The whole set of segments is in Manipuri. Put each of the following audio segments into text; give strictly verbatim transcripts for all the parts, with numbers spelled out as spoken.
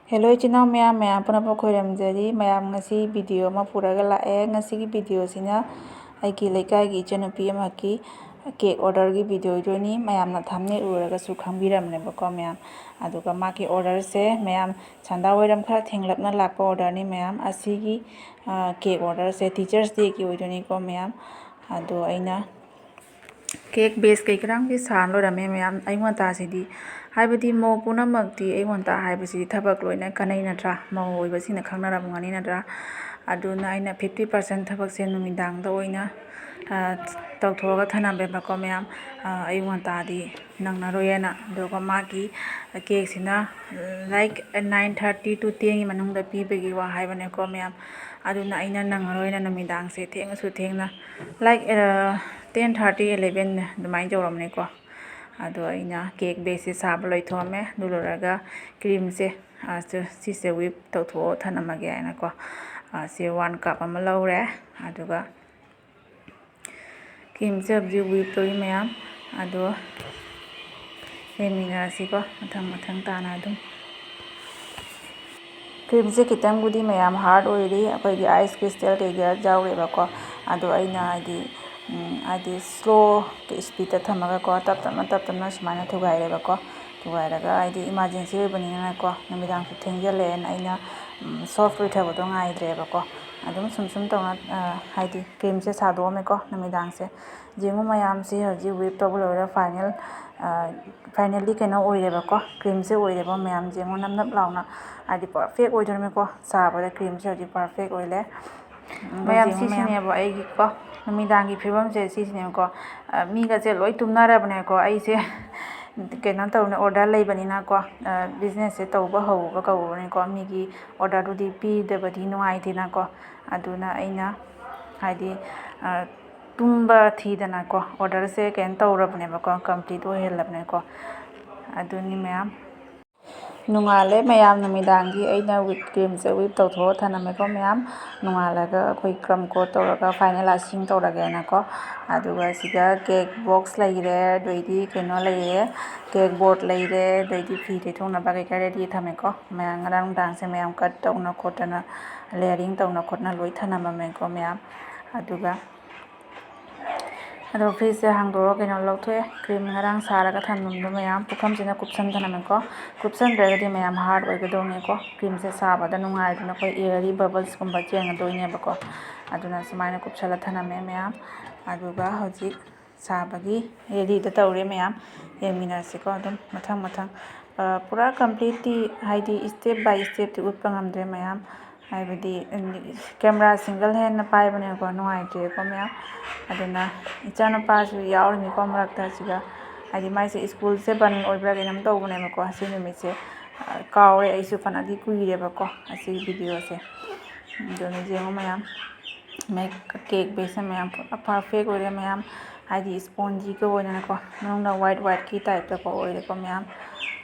Hello ꯏꯆꯤꯟ ꯏꯅꯥꯎ ꯃꯌꯥꯝ, ꯃꯌꯥꯝ ꯄꯨꯝꯅꯃꯛ ꯈꯣꯏꯔꯝꯖꯔꯤ꯫ ꯃꯌꯥꯝ, ꯉꯁꯤ video ꯑꯃ ꯄꯨꯔꯒ ꯂꯥꯛꯑꯦ꯫ ꯉꯁꯤꯒꯤ videoꯁꯤꯅ ꯑꯩꯒꯤ ꯂꯩꯀꯥꯏꯒꯤ ꯏꯆꯟꯅꯨꯄꯤ ꯑꯃꯈꯛꯀꯤ cake orderꯒꯤ video ꯑꯣꯏꯗꯣꯏꯅꯤ꯫ ꯃꯌꯥꯝꯅ thumbnail ꯎꯔꯒꯁꯨ ꯈꯪꯕꯤꯔꯝꯅꯦꯕꯀꯣ ꯃꯌꯥꯝ꯫ ꯑꯗꯨꯒ ꯃꯥꯒꯤ orderꯁꯦ ꯃꯌꯥꯝ ꯁꯟꯗꯥ ꯋꯥꯏꯔꯝ ꯈꯔ ꯊꯦꯡꯂꯞꯅ ꯂꯥꯛꯄ orderꯅꯤ ꯃꯌꯥꯝ꯫ ꯑꯁꯤꯒꯤ, ꯑ, cake orderꯁꯦ Teachers Dayꯒꯤ ꯑꯣꯏꯗꯣꯏꯅꯤꯀꯣ ꯃꯌꯥꯝ꯫ ꯑꯗꯣ ꯑꯩꯅ cake base ꯀꯩ ꯀꯔꯥꯡꯗꯤ ꯁꯥ ꯂꯣꯏꯔꯝꯃꯦ ꯃꯌꯥꯝ꯫ ꯑꯌꯨꯛ ꯉꯟꯇꯥꯁꯤꯗꯤ, ꯍꯥꯏꯕꯗꯤ ꯃꯧ ꯄꯨꯝꯅꯃꯛꯇꯤ ꯑꯌꯨꯛ ꯉꯟꯇꯥ ꯍꯥꯏꯕꯁꯤꯗꯤ ꯊꯕꯛ ꯂꯣꯏꯅ ꯀꯥꯟꯅꯩ ꯅꯠꯇ꯭ꯔꯥ? ꯃꯧ ꯑꯣꯏꯕꯁꯤꯡꯅ ꯈꯪꯅꯔꯝꯒꯅꯤ ꯅꯠꯇ꯭ꯔꯥ? ꯑꯗꯨꯅ ꯑꯩꯅ fifty percent ꯊꯕꯛꯁꯦ ꯅꯨꯃꯤꯗꯥꯡꯗ ꯑꯣꯏꯅ, ꯑ, ꯇꯧꯊꯣꯛꯑꯒ ꯊꯝꯂꯝꯃꯦꯕꯀꯣ ꯃꯌꯥꯝ꯫ ꯑ, ꯑꯌꯨꯛ ꯉꯟꯇꯥꯗꯤ ꯅꯪꯅꯔꯣꯏꯅ꯫ ꯑꯗꯨꯒ ꯃꯥꯒꯤ cakeꯁꯤꯅ, like, nine thirty to tenꯒꯤ ꯃꯅꯨꯡꯗ ꯄꯤꯕꯒꯤ ꯋꯥ ꯍꯥꯏꯕꯅꯦꯀꯣ ꯃꯌꯥꯝ꯫ ꯑꯗꯨꯅ ꯑꯩꯅ ꯅꯪꯉꯔꯣꯏꯅ ꯅꯨꯃꯤꯗꯥꯡꯁꯦ ꯊꯦꯡꯉꯁꯨ ꯊꯦꯡꯅ, like, ꯑ, ten thirty, eleven ꯑꯗꯨꯃꯥꯏꯅ ꯌꯧꯔꯝꯅꯤꯀꯣ꯫ ꯑꯗꯣ ꯑꯩꯅ cake baseꯁꯦ ꯁꯥꯕ ꯂꯣꯏꯊꯣꯛꯑꯝꯃꯦ꯫ ꯑꯗꯨ ꯂꯣꯏꯔꯒ creamꯁꯦ, ꯑ, ꯁꯤ-, ꯁꯤꯁꯦ whip ꯇꯧꯊꯣꯛꯑ ꯊꯅꯝꯃꯒꯦ ꯍꯥꯏꯅꯀꯣ꯫ ꯑ, ꯁꯤ one cup ꯑꯃ ꯂꯧꯔꯦ꯫ ꯑꯗꯨꯒ creamꯁꯦ ꯍꯧꯖꯤꯛ whip ꯇꯧꯔꯤ ꯃꯌꯥꯝ꯫ ꯑꯗꯣ ꯌꯦꯡꯃꯤꯟꯅꯔꯁꯤꯀꯣ, ꯃꯊꯪ ꯃꯊꯪ ꯇꯥꯅ ꯑꯗꯨꯝ꯫ Creamꯁꯦ ꯈꯤꯇꯪꯕꯨꯗꯤ ꯃꯌꯥꯝ hard ꯑꯣꯏꯔꯤ, ꯑꯩꯈꯣꯏꯒꯤ ice crystal ꯀꯩꯀꯥ ꯌꯥꯎꯔꯦꯕꯀꯣ꯫ ꯑꯗꯣ ꯑꯩꯅ ꯍꯥꯏꯗꯤ, ꯎꯝ, ꯍꯥꯏꯗꯤ slow speedꯇ ꯊꯝꯃꯒꯀꯣ, ꯇꯞ ꯇꯞꯅ, ꯇꯞ ꯇꯞꯅ ꯁꯨꯃꯥꯏꯅ ꯊꯨꯒꯥꯏꯔꯦꯕꯀꯣ꯫ ꯊꯨꯒꯥꯏꯔꯒ ꯍꯥꯏꯗꯤ emergency ꯑꯣꯏꯕꯅꯤꯅꯀꯣ, ꯅꯨꯃꯤꯗꯥꯡꯁꯨ ꯊꯦꯡꯖꯤꯜꯂꯛꯑꯦꯅ ꯑꯩꯅ, ꯎꯝ, soft ꯑꯣꯏꯊꯕꯗꯣ ꯉꯥꯏꯗ꯭ꯔꯦꯕꯀꯣ꯫ ꯑꯗꯨꯝ ꯁꯨꯝ ꯁꯨꯝ ꯇꯧꯅ, ꯑ, ꯍꯥꯏꯗꯤ creamꯁꯦ ꯁꯥꯗꯣꯛꯑꯝꯃꯦꯀꯣ ꯅꯨꯃꯤꯗꯥꯡꯁꯦ꯫ ꯌꯦꯡꯉꯨ ꯃꯌꯥꯝꯁꯤ ꯍꯧꯖꯤꯛ whip ꯇꯧꯕ ꯂꯣꯏꯔ final, ꯑ, finally ꯀꯩꯅꯣ ꯑꯣꯏꯔꯦꯕꯀꯣ, creamꯁꯦ ꯑꯣꯏꯔꯦꯕ ꯃꯌꯥꯝ꯫ ꯌꯦꯡꯉꯨ ꯅꯞ ꯅꯞ ꯂꯥꯎꯅ, ꯍꯥꯏꯗꯤ perfect ꯑꯣꯏꯗꯣꯔꯝꯃꯦꯀꯣ꯫ ꯁꯥꯕꯗ creamꯁꯦ ꯍꯧꯖꯤꯛ perfect ꯑꯣꯏꯔꯦ꯫ ꯑꯗꯣ ꯃꯌꯥꯝ, ꯌꯦꯡꯉꯨ ꯃꯌꯥꯝ꯫ ꯁꯤꯁꯤꯅꯦꯕ ꯑꯩꯒꯤꯀꯣ, ꯅꯨꯃꯤꯗꯥꯡꯒꯤ ꯐꯤꯕꯝꯁꯦ ꯁꯤꯁꯤꯅꯦꯕꯀꯣ꯫ ꯑ, ꯃꯤꯒꯁꯦ ꯂꯣꯏ ꯇꯨꯝꯅꯔꯕꯅꯦꯀꯣ꯫ ꯑꯩꯁꯦ ꯀꯩꯅꯣ ꯇꯧꯅ order ꯂꯩꯕꯅꯤꯅꯀꯣ, ꯑ, businessꯁꯦ ꯇꯧꯕ ꯍꯧꯕ ꯀꯧꯕꯅꯤꯀꯣ꯫ ꯃꯤꯒꯤ orderꯗꯨꯗꯤ ꯄꯤꯗꯕꯗꯤ ꯅꯨꯡꯉꯥꯏꯇꯦꯅꯀꯣ꯫ ꯑꯗꯨꯅ ꯑꯩꯅ ꯍꯥꯏꯗꯤ, ꯑ, ꯇꯨꯝꯕ ꯊꯤꯗꯅꯀꯣ, orderꯁꯦ ꯀꯩꯅꯣ ꯇꯧꯔꯕꯅꯦꯕꯀꯣ, complete ꯑꯣꯏꯍꯜꯂꯕꯅꯦꯀꯣ꯫ ꯑꯗꯨꯅꯤ ꯃꯌꯥꯝ꯫ ꯅꯣꯡꯉꯥꯜꯂꯦ ꯃꯌꯥꯝ, ꯅꯨꯃꯤꯗꯥꯡꯒꯤ ꯑꯩꯅ whip creamꯁꯦ whip ꯇꯧꯊꯣꯛꯑ ꯊꯅꯝꯃꯦꯀꯣ ꯃꯌꯥꯝ꯫ ꯅꯣꯡꯉꯥꯜꯂꯒ ꯑꯩꯈꯣꯏ crumb coat ꯇꯧꯔꯒ final icing ꯇꯧꯔꯒꯦꯅꯀꯣ꯫ ꯑꯗꯨꯒ ꯁꯤꯗ cake box ꯂꯩꯔꯦ, ꯑꯗꯩꯗꯤ ꯀꯩꯅꯣ ꯂꯩꯔꯦ, cake board ꯂꯩꯔꯦ, ꯑꯗꯩꯗꯤ ꯐꯤ ꯇꯩꯊꯣꯛꯅꯕ ꯀꯩꯀꯥ ready ꯊꯝꯃꯦꯀꯣ꯫ ꯃꯌꯥꯝ ꯉꯔꯥꯡ ꯅꯨꯡꯗꯥꯡꯁꯦ ꯃꯌꯥꯝ cut ꯇꯧꯅ ꯈꯣꯠꯇꯅ, layering ꯇꯧꯅ ꯈꯣꯠꯅ ꯂꯣꯏ ꯊꯅꯝꯃꯝꯃꯦꯀꯣ ꯃꯌꯥꯝ꯫ ꯑꯗꯨꯒ ꯑꯗꯣ fridgeꯁꯦ ꯍꯥꯡꯗꯣꯛꯑꯒ ꯀꯩꯅꯣ ꯂꯧꯊꯣꯛꯑꯦ, cream ꯉꯔꯥꯡ ꯁꯥꯔꯒ ꯊꯝꯃꯝꯕꯗꯣ ꯃꯌꯥꯝ ꯄꯨꯈꯝꯁꯤꯅ ꯀꯨꯞꯁꯟ ꯊꯝꯃꯝꯃꯦꯀꯣ꯫ ꯀꯨꯞꯁꯟꯗ꯭ꯔꯒꯗꯤ ꯃꯌꯥꯝ hard ꯑꯣꯏꯒꯗꯧꯅꯦꯀꯣ꯫ Creamꯁꯦ ꯁꯥꯕꯗ ꯅꯨꯡꯉꯥꯏꯗꯅ ꯑꯩꯈꯣꯏ air bubblesꯀꯨꯝꯕ ꯆꯦꯟꯒꯗꯣꯏꯅꯦꯕꯀꯣ꯫ ꯑꯗꯨꯅ ꯁꯨꯃꯥꯏꯅ ꯀꯨꯞꯁꯜꯂ ꯊꯝꯃꯝꯃꯦ ꯃꯌꯥꯝ꯫ ꯑꯗꯨꯒ ꯍꯧꯖꯤꯛ ꯁꯥꯕꯒꯤ readyꯗ ꯇꯧꯔꯦ ꯃꯌꯥꯝ꯫ ꯌꯦꯡꯃꯤꯟꯅꯔꯁꯤꯀꯣ ꯑꯗꯨꯝ ꯃꯊꯪ ꯃꯊꯪ꯫ ꯑ, ꯄꯨꯔꯥ completeꯇꯤ ꯍꯥꯏꯗꯤ step by stepꯇꯤ ꯎꯠꯄ ꯉꯝꯗ꯭ꯔꯦ ꯃꯌꯥꯝ꯫ ꯍꯥꯏꯕꯗꯤ, ꯎꯝ, camera single handꯅ ꯄꯥꯏꯕꯅꯤꯅꯀꯣ ꯅꯨꯡꯉꯥꯏꯇ꯭ꯔꯦꯀꯣ ꯃꯌꯥꯝ꯫ ꯑꯗꯨꯅ ꯏꯆꯥꯅꯨꯄꯥꯁꯨ ꯌꯥꯎꯔꯤꯅꯤꯀꯣ ꯃꯔꯛꯇ ꯑꯁꯤꯗ꯫ ꯍꯥꯏꯗꯤ ꯃꯥꯏꯁꯦ schoolꯁꯦ ꯕꯟ ꯑꯣꯏꯕ꯭ꯔꯥ ꯀꯩꯅꯣꯝ ꯇꯧꯕꯅꯦꯕꯀꯣ ꯁꯤ ꯅꯨꯃꯤꯠꯁꯦ꯫ ꯑ, ꯀꯥꯎꯔꯦ ꯑꯩꯁꯨ ꯐꯅꯗꯤ ꯀꯨꯏꯔꯦꯕꯀꯣ ꯑꯁꯤꯒꯤ videoꯁꯦ꯫ ꯑꯗꯨꯅ ꯌꯦꯡꯉꯣ ꯃꯌꯥꯝ꯫ ꯃꯦꯛ-, cake baseꯁꯦ ꯃꯌꯥꯝ ꯄꯨꯔꯥ perfect ꯑꯣꯏꯔꯦ ꯃꯌꯥꯝ꯫ ꯍꯥꯏꯗꯤ spongyꯒ ꯑꯣꯏꯗꯅꯀꯣ ꯃꯅꯨꯡꯗ white whiteꯀꯤ typeꯇꯀꯣ ꯑꯣꯏꯔꯦꯀꯣ ꯃꯌꯥꯝ꯫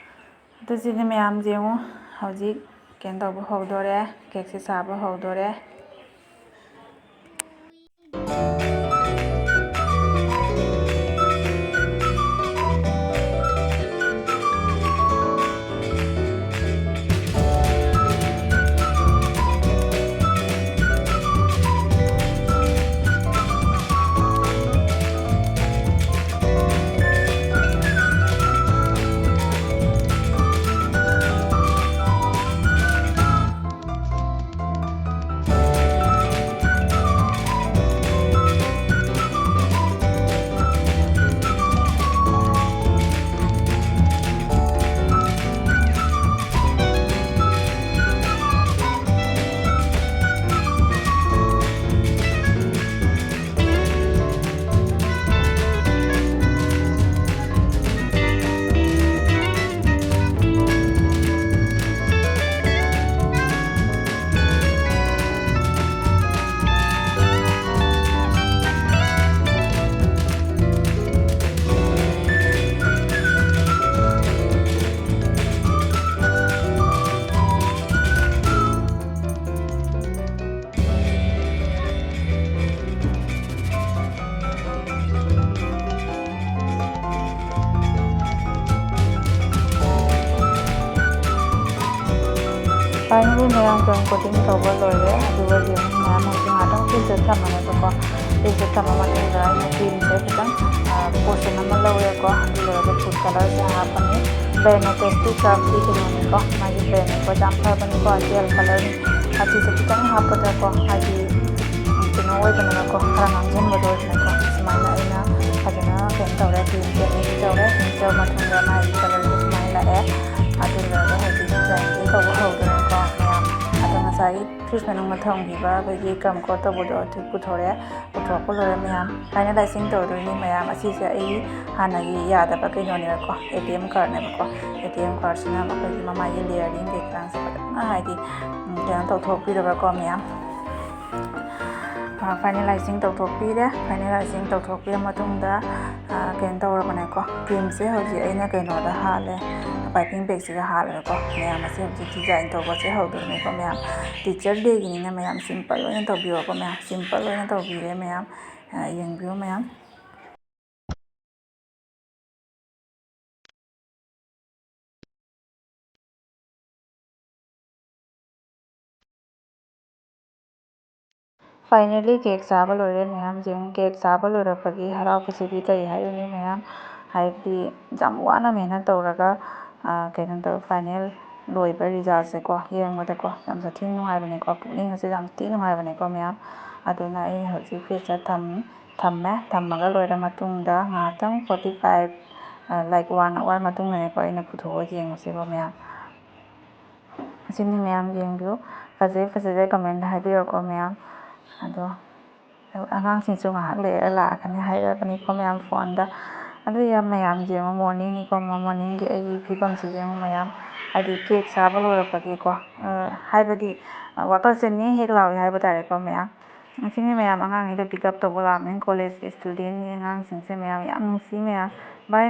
ꯑꯗꯨ ꯁꯤꯗꯤ ꯃꯌꯥꯝ ꯌꯦꯡꯉꯨ, ꯍꯧꯖꯤꯛ ꯀꯩꯅꯣ ꯇꯧꯕ ꯍꯧꯗꯣꯔꯦ, cakeꯁꯦ ꯁꯥꯕ ꯍꯧꯗꯣꯔꯦ꯫ Finally, ꯃꯌꯥꯝ ꯀ꯭ꯔꯦꯝ ꯀꯣꯇꯤꯡ ꯇꯧꯕ ꯂꯣꯏꯔꯦ꯫ ꯑꯗꯨꯒ ꯌꯦꯡꯉꯨ ꯃꯌꯥꯝ, ꯍꯧꯖꯤꯛ ꯉꯥꯏꯍꯥꯛꯇꯪ ꯐ꯭ꯔꯤꯖꯇ ꯊꯝꯃꯦꯕꯀꯣ꯫ ꯐ꯭ꯔꯤꯖꯇ ꯊꯝꯃ ꯃꯇꯨꯡꯗ ꯑꯩꯅ ꯀ꯭ꯔꯤꯝꯁꯦ ꯈꯤꯇꯪ, ꯑ, ꯄꯣꯔꯁꯟ ꯑꯃ ꯂꯧꯔꯦꯀꯣ꯫ ꯑꯗꯨ ꯂꯣꯏꯔꯒ ꯐꯨꯗ ꯀꯂꯔꯁꯦ ꯍꯥꯞꯄꯅꯤ꯫ ꯕ꯭ꯔꯦꯟ ꯇꯦꯁꯇꯤ ꯀ꯭ꯔꯥꯐꯀꯤ ꯀꯩꯅꯣꯅꯤꯀꯣ, ꯃꯥꯒꯤ ꯕ꯭ꯔꯦꯟꯅꯤꯀꯣ, ꯌꯥꯝ ꯐꯕꯅꯤꯀꯣ, ꯖꯦꯜ ꯀꯂꯔꯅꯤ꯫ ꯑꯁꯤꯁꯦ ꯈꯤꯇꯪ ꯍꯥꯞꯄꯗꯀꯣ, ꯍꯥꯏꯗꯤ, ꯎꯝ, ꯀꯩꯅꯣ ꯑꯣꯏꯕꯅꯤꯅꯀꯣ, ꯈꯔ ꯉꯥꯡꯁꯤꯟꯕꯗꯣ ꯑꯣꯏꯕꯅꯤꯀꯣ꯫ ꯁꯨꯃꯥꯏꯅ ꯑꯩꯅ ꯐꯖꯅ ꯀꯩꯅꯣ ꯇꯧꯔꯦ, ꯀ꯭ꯔꯤꯝꯁꯦ ꯃꯤꯛꯁ ꯇꯧꯔꯦ꯫ ꯃꯤꯛꯁ ꯇꯧꯔ ꯃꯇꯨꯡꯗ ꯃꯥꯒꯤ ꯀꯂꯔꯁꯦ ꯁꯨꯃꯥꯏꯅ ꯂꯥꯛꯑꯦ꯫ ꯑꯗꯨ ꯂꯣꯏꯔꯒ ꯍꯧꯖꯤꯛ ꯕ꯭ꯂꯦꯟꯗꯤꯡ ꯇꯧꯕ ꯍꯧꯗꯣꯏꯅꯤꯀꯣ ꯃꯌꯥꯝ꯫ ꯑꯗꯣ ꯉꯁꯥꯏꯒꯤ ꯐ꯭ꯔꯤꯖ ꯃꯅꯨꯡꯗ ꯊꯝꯈꯤꯕ ꯑꯩꯈꯣꯏꯒꯤ ꯀ꯭ꯔꯦꯝ ꯀꯣꯠ ꯇꯧꯕꯗꯣ ꯑꯗꯨ ꯄꯨꯊꯣꯔꯛꯑꯦ꯫ ꯄꯨꯊꯣꯔꯛꯄ ꯂꯣꯏꯔꯦ ꯃꯌꯥꯝ꯫ ꯐꯥꯏꯅꯦꯂꯥꯏꯖꯤꯡ ꯇꯧꯗꯣꯏꯅꯤ ꯃꯌꯥꯝ꯫ ꯑꯁꯤꯁꯦ ꯑꯩ ꯍꯥꯟꯅꯒꯤ ꯌꯥꯗꯕ ꯀꯩꯅꯣꯅꯦꯕꯀꯣ, ꯑꯦ ꯇꯤ ꯑꯦꯝ ꯀꯥꯔꯠꯅꯦꯕꯀꯣ꯫ ꯑꯦ ꯇꯤ ꯑꯦꯝ ꯀꯥꯔꯠꯁꯤꯅ ꯑꯩꯈꯣꯏꯒꯤ ꯃꯃꯥꯏꯒꯤ ꯂꯦꯌꯔꯤꯡ ꯀꯩꯀꯥꯁꯦ ꯐꯖꯅ, ꯍꯥꯏꯗꯤ, ꯎꯝ, ꯀꯩꯅꯣ ꯇꯧꯊꯣꯛꯄꯤꯔꯕꯀꯣ ꯃꯌꯥꯝ꯫ ꯑ, ꯐꯥꯏꯅꯦꯂꯥꯏꯖꯤꯡ ꯇꯧꯊꯣꯛꯄꯤꯔꯦ꯫ ꯐꯥꯏꯅꯦꯂꯥꯏꯖꯤꯡ ꯇꯧꯊꯣꯛꯄꯤꯔ ꯃꯇꯨꯡꯗ, ꯑ, ꯀꯩꯅꯣ ꯇꯧꯔꯕꯅꯦꯀꯣ, ꯀ꯭ꯔꯤꯝꯁꯦ ꯍꯧꯖꯤꯛ ꯑꯩꯅ ꯀꯩꯅꯣꯗ ꯍꯥꯜꯂꯦ, ꯄꯥꯏꯄꯤꯡ ꯕꯦꯒꯁꯤꯗ ꯍꯥꯜꯂꯦꯀꯣ꯫ ꯃꯌꯥꯝ ꯑꯁꯤ ꯍꯧꯖꯤꯛ ꯗꯤꯖꯥꯏꯟ ꯇꯧꯕꯁꯦ ꯍꯧꯗꯣꯏꯅꯦꯀꯣ ꯃꯌꯥꯝ꯫ ꯇꯤꯆꯔ ꯗꯦꯒꯤꯅꯤꯅ ꯃꯌꯥꯝ ꯁꯤꯝꯄꯜ ꯑꯣꯏꯅ ꯇꯧꯕꯤꯌꯣꯀꯣ ꯃꯌꯥꯝ꯫ ꯁꯤꯝꯄꯜ ꯑꯣꯏꯅ ꯇꯧꯕꯤꯔꯦ ꯃꯌꯥꯝ꯫ ꯑ, ꯌꯦꯡꯕꯤꯌꯨ ꯃꯌꯥꯝ꯫ Finally, cake ꯆꯥꯕ ꯂꯣꯏꯔꯦ ꯃꯌꯥꯝ꯫ ꯌꯦꯡꯉꯨ, cake ꯆꯥꯕ ꯂꯣꯏꯔꯛꯄꯒꯤ ꯍꯔꯥꯎꯕꯁꯤꯗꯤ ꯀꯔꯤ ꯍꯥꯏꯔꯨꯅꯤ ꯃꯌꯥꯝ? ꯍꯥꯏꯕꯗꯤ ꯌꯥꯝ ꯋꯥꯅ ꯃꯦꯍꯅꯠ ꯇꯧꯔꯒ, ꯑ, ꯀꯩꯅꯣ ꯇꯧ, final ꯂꯣꯏꯕ resultꯁꯦꯀꯣ ꯌꯦꯡꯕꯗꯀꯣ ꯌꯥꯝ ꯊꯤꯅ ꯅꯨꯡꯉꯥꯏꯕꯅꯦꯀꯣ, ꯄꯨꯛꯅꯤꯡ ꯑꯁꯦ ꯌꯥꯝ ꯊꯤꯅ ꯅꯨꯡꯉꯥꯏꯕꯅꯦꯀꯣ ꯃꯌꯥꯝ꯫ ꯑꯗꯨꯅ ꯑꯩ ꯍꯧꯖꯤꯛ fridgeꯇ ꯊꯝ-, ꯊꯝꯃꯦ꯫ ꯊꯝꯃꯒ ꯂꯣꯏꯔ ꯃꯇꯨꯡꯗ ꯉꯥꯏꯍꯥꯛꯇꯪ forty five, ꯑ, like one hour ꯃꯇꯨꯡꯗꯅꯦꯀꯣ ꯑꯩꯅ ꯄꯨꯊꯣꯛꯑ ꯌꯦꯡꯉꯨꯁꯦꯕ ꯃꯌꯥꯝ꯫ ꯑꯁꯤꯅꯤ ꯃꯌꯥꯝ, ꯌꯦꯡꯕꯤꯌꯨ꯫ ꯐꯖꯩ ꯐꯖꯗꯦ commentꯗ ꯍꯥꯏꯕꯤꯔꯛꯑꯣꯀꯣ ꯃꯌꯥꯝ꯫ ꯑꯗꯣ ꯑꯉꯥꯡꯁꯤꯡꯁꯨ ꯉꯥꯏꯍꯥꯛ ꯂꯩꯔꯒ ꯂꯥꯛꯑꯒꯅꯤ ꯍꯥꯏꯔꯛꯑꯒꯅꯤꯀꯣ ꯃꯌꯥꯝ phoneꯗ꯫ ꯑꯗꯨ ꯌꯥꯝ ꯃꯌꯥꯝ ꯌꯦꯡꯉꯣ, morningꯅꯤꯀꯣ, morningꯒꯤ ꯑꯩꯒꯤ ꯐꯤꯕꯝꯁꯤ ꯌꯦꯡꯉꯣ ꯃꯌꯥꯝ꯫ ꯍꯥꯏꯗꯤ cake ꯆꯥꯕ ꯂꯣꯏꯔꯛꯄꯒꯤꯀꯣ, ꯑ, ꯍꯥꯏꯕꯗꯤ, ꯑ, ꯋꯥꯈꯜꯁꯦ ꯅꯦ ꯍꯦꯛ ꯂꯥꯎꯏ ꯍꯥꯏꯕ ꯇꯥꯔꯦꯀꯣ ꯃꯌꯥꯝ꯫ ꯑꯁꯤꯅꯤ ꯃꯌꯥꯝ, ꯑꯉꯥꯡꯈꯩꯗꯣ pick up ꯇꯧꯕ ꯂꯥꯛꯄꯅꯤ, college studentꯀꯤ ꯑꯉꯥꯡꯁꯤꯡꯁꯦ ꯃꯌꯥꯝ꯫ ꯌꯥꯝ ꯅꯨꯡꯁꯤ ꯃꯌꯥꯝ꯫ Bye꯫